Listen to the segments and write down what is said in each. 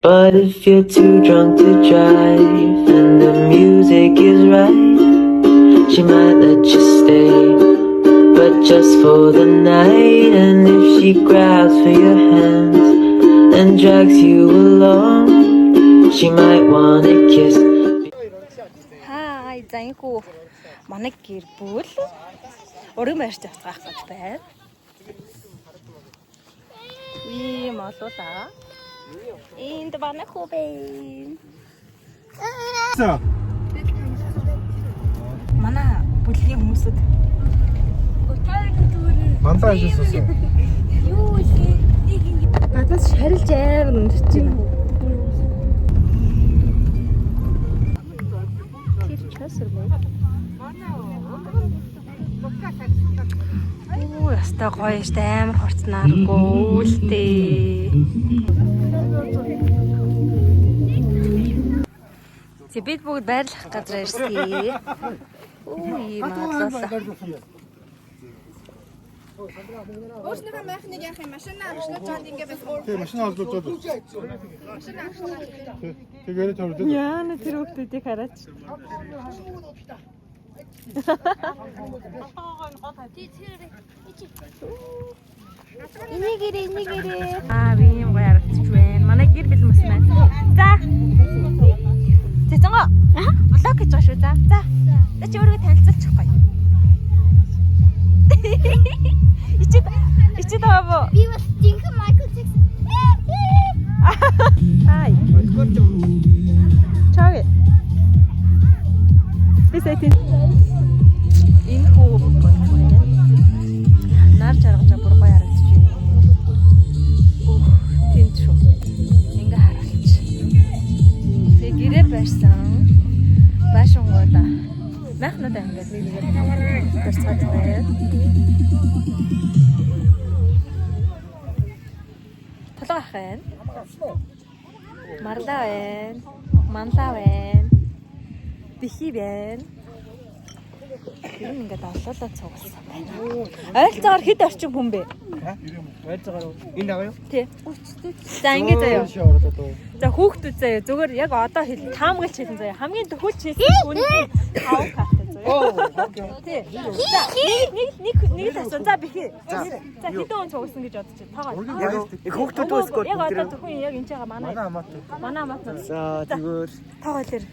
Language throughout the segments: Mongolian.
But if you're too drunk to drive and the music is right, she might let you stay, but just for the night. And if she grabs for your hands and drags you along, she might wanna kiss. Хай, за энэхүү манай гэр бүл уран байрч явцгаах гэж байна. Ийм олуулаа. Энд манай хүү бэ. За. Манай бүлгийн хүмүүсүүд Мандаа ажилласан. надаас шарилж амар өндөрч байна. Тэр часэр мөн. Оо, ястай гоё штэ, амар хурцнаар гөөлтэй. Зэ бид бүгд байрлах газар ирсэн. Оо, ийм бодлоо. Өөрснийхөө майхныг яах юм? Машина авчлаж жаад ингээ бас өөр Тэгээ машин олдуулж байна. машина авчлаа. Тэгээд төрдөг. Яана тэр хүүхдүүдийг хараач. Энийгэрээ энийгэрээ. Аа, би юм гоё харагдчих байна. Манай гэр бүл мас маань. За. Цэцэнго. Vlog хийж байгаа шүү. За. За. За чи өөрийгөө танилцуулчихгүй. Ичид ичид байгаа бо. Би бас жинхэнэ Майкл Джексон. Хай. Чави. Би сайтын энэ хүү байна. Нар жаргаж бүр гоё харагдаж байна. Өөх, тэнд шүү. Ингээ харуулч. Тэгээ гэрээ барьсан. Байшингуудаа. Майхнуудаа ингээд нэг нэгээр барьцгаад байна. Толгой ах байна. Марлаа байна. Манлаа байна. Бихи байна. Тэр нь ингээд олоолаа цугласан байна. Ойролцоогоор хэд орчим хүн бэ? Ойролцоогоор энэ аваа юу? Тий. За ингээд заяа. За хүүхдүүд заяа зүгээр яг одоо хэл таамаглаж хэлэн заяа. Хамгийн төхөлж хэлсэн хүн 5 карта заяа. Оо, окей. Тий. За нэг нэг нэг л асуу. За бихи. За хэдэн хүн цугласан гэж бодож байна? Тоогоо. Яг их хүүхдүүд өсгөө Яг одоо зөвхөн яг энэ ч байгаа манай. Манай хамаатай. Манай хамаатан. За тэгвэл Тоогоо хэлэр.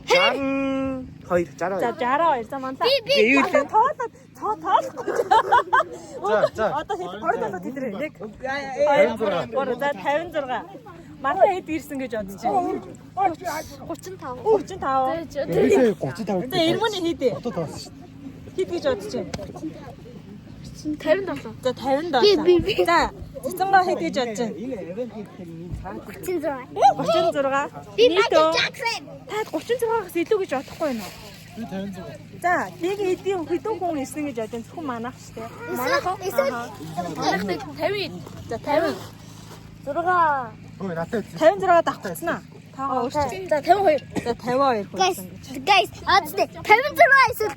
62 62. За 62. За манлаа. Би юу Одоо тоолоод цоо тоолохгүй. За, за. Одоо хэд 27 тэдрээ. 1 2 3 за 56. Манай хэд ирсэн гэж бодож байна? 35. 35. Тэрээсээ 35. За эрмөний хэд вэ? Одоо тоолсон шүү дээ. Хэд гэж бодож байна? 57. За 57. Би, би. За цэцэнгаа хэд гэж бодож байна? Энэ авен хийхээр энэ цаа 36. 36. Би Нийт Майкл өө. Джексон. Та 36-аас илүү гэж бодохгүй юу? Би 56. За, нэг хэдийн хэдэн хүн ирсэн гэж бодож зөвхөн манайх шүү дээ. Манайх уу? Эсвэл Манайх нэг 50. За 50. 6. Ой, надад 56 давхцсан аа. Тоогоо өөрчил. За 52. За 52 хүн Guys, ирсэн гэж. guys, одоо 56 эсвэл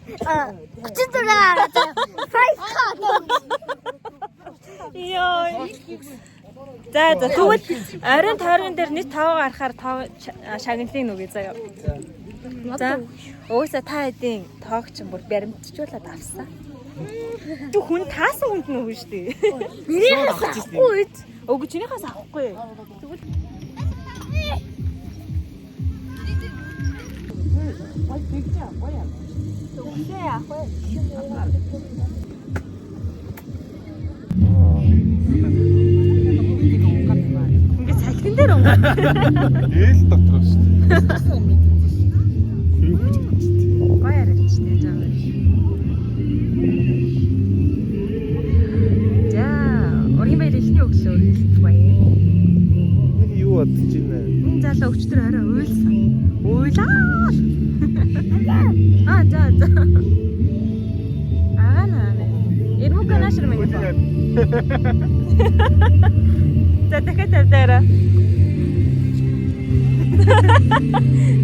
36 price card. Йой. За за тэгвэл оройн тойрон дээр нэг тоогоо харахаар тоо шагналын нүгэ заяа. За угсаа та хэдийн тоог чинь бүр баримтжуулаад авсан. Чи хүн таасан хүнд нь өгнө шүү дээ. Минийхээс авахгүй үед. Үгүй чинийхээс авахгүй. Тэгвэл гой тэгж аа гоё аа. Үгүй яах вэ? Ингээ цахилтан дээр унгаа. Ээл дотор шүү дээ. Юу гэж байна шүү дээ. Гоё харагдчихтэй жаа. За, ургийн баяр эхний өглөө хэлдэг баяа. Нэг юу бодож байна вэ? Энэ залуу өчтөр орой уйлсан. Уйлаа. Аа, за за. Аа наа. Эрмүк наашир мэн. За дахиад тавьдаарай.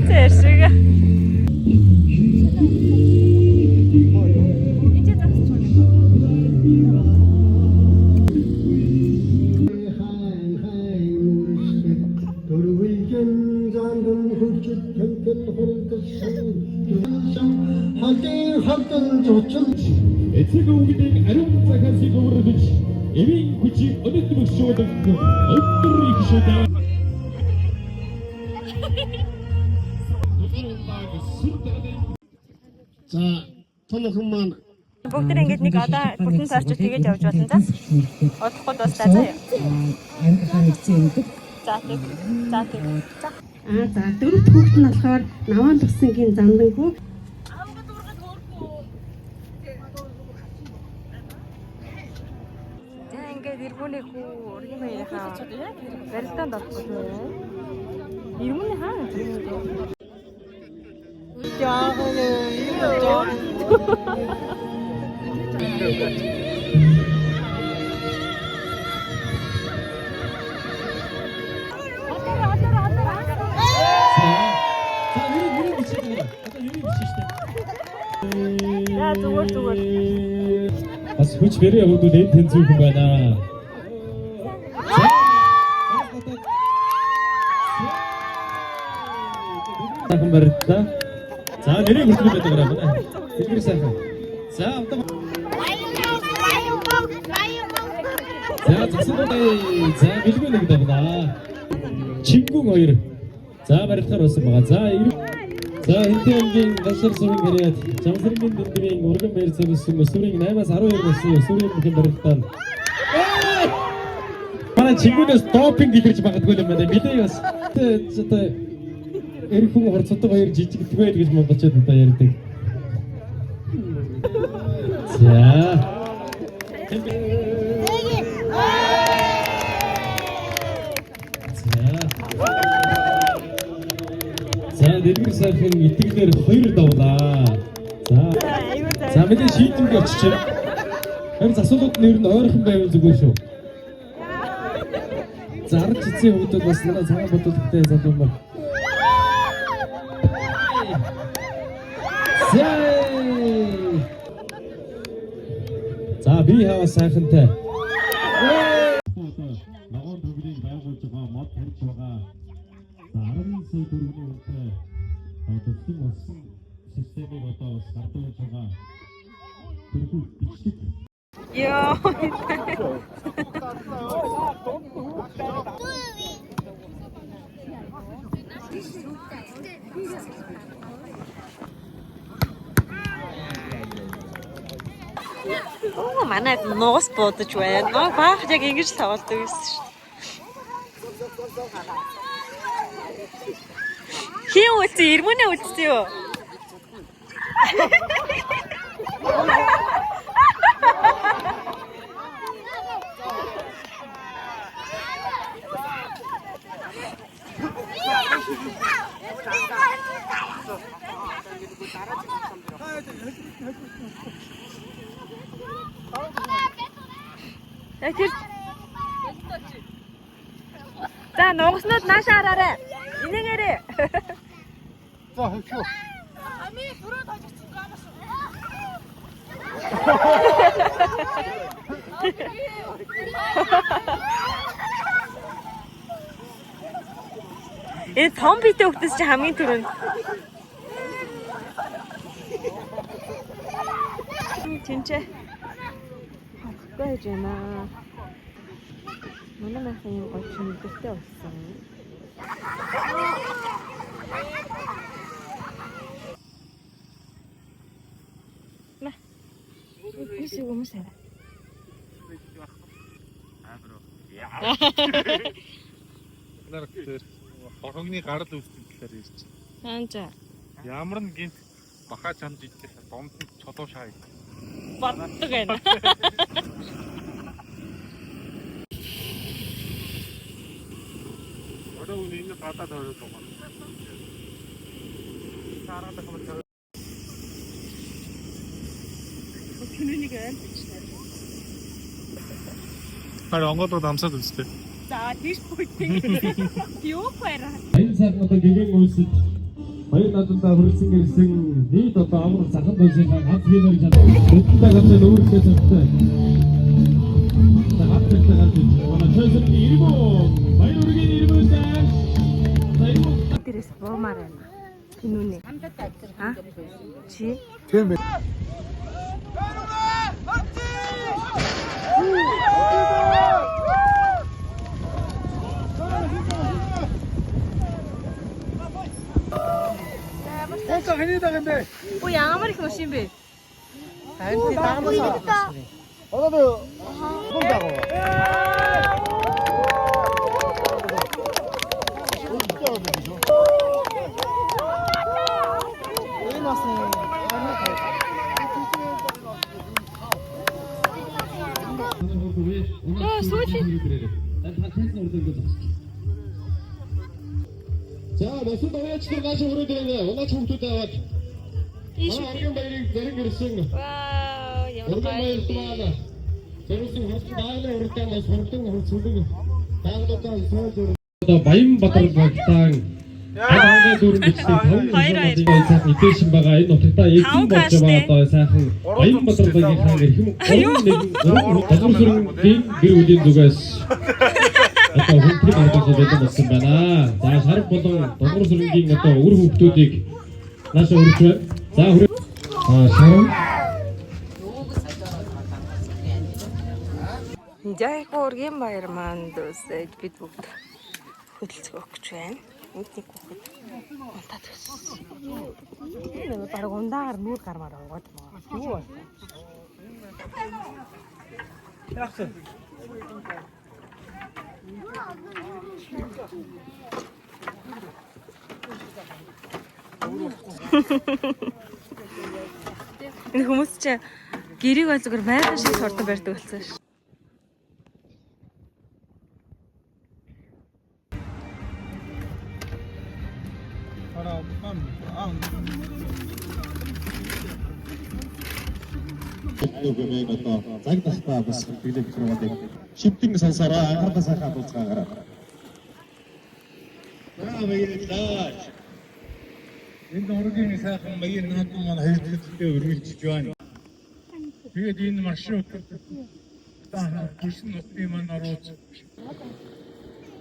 Тэр шиг. Энд чи зогсож байна. Холдын холдон зуучил Эцэг өвгөдийн ариун захаасыг өвөрдөж эвийн хүчийг өнөд бөкшүүлэх өндөр их шүдэ. За том охин маань Бүгд тэр ингээд нэг одоо бүтэн цаарч тэгэж явж болно за. Удахгүй дуустаа заа. Ангийнхаа нэгдсэн эмдэг. За тэг. За тэг. За. Аа за дөрөвт хүүхэд нь болохоор Наваан тусангийн зандангүй. За ингээд эргүүний хүү ургийн баярынхаа барилдаанд орохгүй лээ. Эргүүний хаа юм бэ? За нэрийг нэрийг бичиж байгаа. Одоо нэрийг бичиж штэ. За зүгээр зүгээр. Бас хүч бэрээ хүмүүс энэ тэнцвэрхэн байна. За. Сайхан барилдаа. За нэрийг хүртэл байдаг юм байна. Дэлгэр сайхан. За одоо За засвар за бэлгүй нэг давнаа. Чингүн хоёр. За барилдахаар болсон байгаа. За За Хинтээ аймгийн Гашар сүрийн карьяат Жамсаргийн дэндэмийн урган баяр зориулсан өсвөрийн 8-аас 12 насны өсвөрийн бүхэн барилдаанд Манай чингүнээс допинг илэрч магадгүй юм байна. Мэдээ бас одоо эр хүн хурцдаг хоёр жижигдгүй л гэж монголчууд одоо ярьдаг. За. За. За дэлгэр сайхан итгэлээр хоёр давлаа. За. За мэдээ шийдэмд очиж байна. Харин засварлууд нь ер нь ойрхон байвал зүгээр шүү. За ард жицийн хүмүүс бас манай цагаан бодолтой залуу байна. За. За би хава сайхантай. Ногоон төгрийг байгуулж байгаа мод тарьж байгаа. За 10 сая төгрөгийн үнэтэй төслийн усан системийг одоо бас гардуулж байгаа. Тэрхүү бичлэг Йоо. Оо манай нугас буудаж байна. Ног баах яг ингэж тоглодог байсан шүү. Хин үлдсэн? Ирмүнээ үлдсэн юу? Яг тэр За нугаснууд нааш хараарай. Инээгээрээ. За хөвчөө. Энэ том битэй хөлтөс чи хамгийн түрүүнд. Тинчээ. Орохгүй байж байна. Манай майхан юм гоё чимэглэлтэй болсон. Мә. Үгүй хүмүүс арай. Нар дээр хорхогны гарал үүсгэн талаар ярьж. Хаанчаа. Ямар нь гинт баха чамд идэх домд нь чулуу шаа. Боддог байна. Одоо үн энэ гадаад хойроод байгаа. Сараад хамт Түүнийг айл бичнэ. Харин онгойлгод амсаад үзтээ. За тийш бүгд. Юу барай. Энэ сайхан одоо гэгэн үйлсэд хоёр наадамдаа хүрэлцэн ирсэн нийт одоо амар захан дүүсийнхаа ганц хиймээр чадсан. Нүдэнтэй ганц өөрөлдөө тавтай. За ганц хэрэгтэй гарч иж. Манай чойсоргийн ирмүү. Баяр үргийн ирмүү сайн. За ирмүү. Дээрээс буумаар байна. Хинүүнэ. А? Чи? Тийм ээ. Хөөе хэний даг юм бэ? Оо ямар их машин бэ? Харин дагнасаа. Одоо би дагав. Энэ бас Йоо сүүлийн За, босод авьяач нар нааш өрөөд ирээ. Унаач хүүхдүүд аваад. Ийш. Манай арган баярыг зарим гэрсэн. Вау, ямар Урган гоё. баяр маань. Зэрэгсэн хурдан дааглан урдан бас хурдан хурцлаг. Дааглуудаа сууж Одоо Баянбатар багтаан ангаа дүүрэн бичдэг Хоёр хоёр. 5 сайхан эдээшин байгаа. Энэ нутагтаа эзэн Таван болж каштэй. байгаа одоо сайхан Баянбатар багийнхаа эрхэм 3 1 3 долгор сүрэнгийн гэр бүлийн зүгээс одоо хүндрэл ардуулах бэлэн болсон байна. За шарв болон долгор сүрэнгийн одоо үр хүүхдүүдийг наашаа өргөж байна. За хүрээ. А шарв За их ургийн баяр маань дуусаад бид бүгд хөдөлцөөх гэж байна. Нэг нэг хүүхэд унтаад өссөн. Энэ баг ундаагаар нүүр гармаар угаад байгаа. Юу бол? Энэ хүмүүс чинь гэрийг бол зүгээр майхан шиг хурдан барьдаг болсон ш. Нүгмэн одоо цаг тахтаа бас бэлэг микрофоныг шимтэн сонсороо анхаарлаа сайхан хандуулцгаагаарай. За баярлалаа. Энэ ургийн сайхан маяг наадам маань хоёр жилдээ үргэлжиж байна. Тэгээд энэ маршрут та гэрсэн нутгийн маань оруулж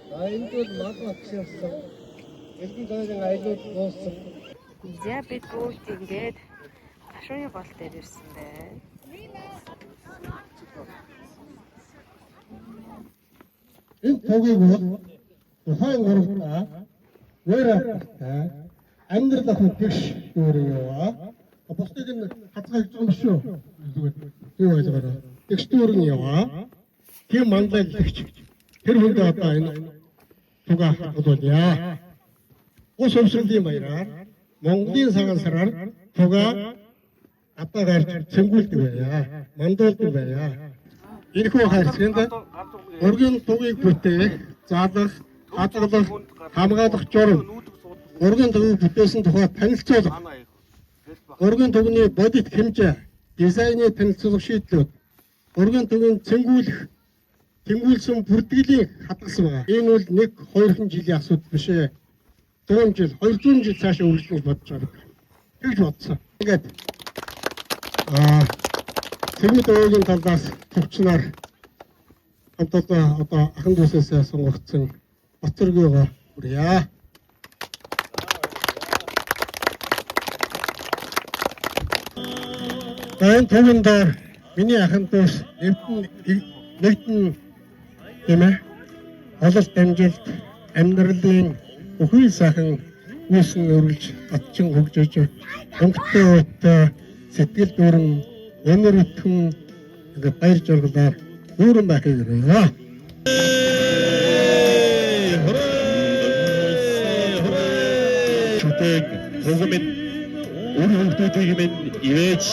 За энд бол мадмат явсан. Элбэн зоогийн аялууд дууссан. За бид бүгд ингээд гашууны гол дээр ирсэн байна. Энэ тугийг бол тухайн урагтаа өөр авахтай амьдрал ах гэрш өөр яваа. Бусдыг нь хазгайж байгаа юм шүү. Зүгээр юу ойлгоорой. Гэрш дүүр нь яваа. Тийм манлайллагч тэр хүндээ одоо энэ туга хадгалуулъя. Ус өмсрөлийн баяраар Монголын цагаан сараар туга гадаа гарч цэнгүүлдэг байя. Мандуулдаг байя. Энэхүү хайрцагт ургийн тугийг бүтээх, заалах, хадгалах, хамгаалах журам, ургийн тугийг бүтээсэн тухай танилцуулах, ургийн тугны бодит хэмжээ, дизайны танилцуулах шийдлүүд, ургийн тугийн цэнгүүлэх, тэнгүүлсэн бүртгэлийн хадгалсан байгаа. Энэ бол 1 2 жилийн асуудал биш ээ. 100 жил, 200 жил цаашаа үргэлжлэх гэж бодож байгаа. Тэгж бодсон. Ингээд цэгмэд уугийн талаас төвчнөр хамт одоо ахан дүүсээс сонгогдсон Батөргийгөө хүрье. За энэ түвэн дээр миний ахан дүүс нэгдэн тийм ээ ололт амжилт амьдралын бүхий сайхан үүсэн өргөлж атчин хөгжиж өнгөтэй уйтай сэтгэл дүүрэн өнөр өтгөн ингээд баяр жаргалаар дүүрэн байхыг өрөөе. Шүтээг тугмэн үр хүүхдүүдийг минь ивэж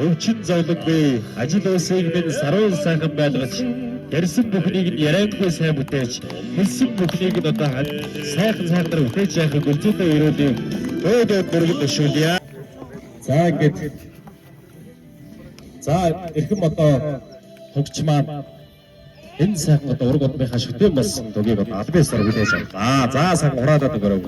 өвчин зовлонгүй ажил усыг минь саруун сайхан байлгаж ярьсан бүхнийг нь яриангүй сайн бүтээж хэлсэн бүхнийг нь одоо сайхан сайхнаар бүтээж яахыг гүнзгий өрөөлийн дээд дөргөн төшөөлье. За ингээд за эрхэм одоо тугч маань энэ сайхан одоо ураг удмынхаа шүтэн болсон тугийг одоо албан ёсоор хүлээж авлаа. За сайхан хураадаад өгөөрэй.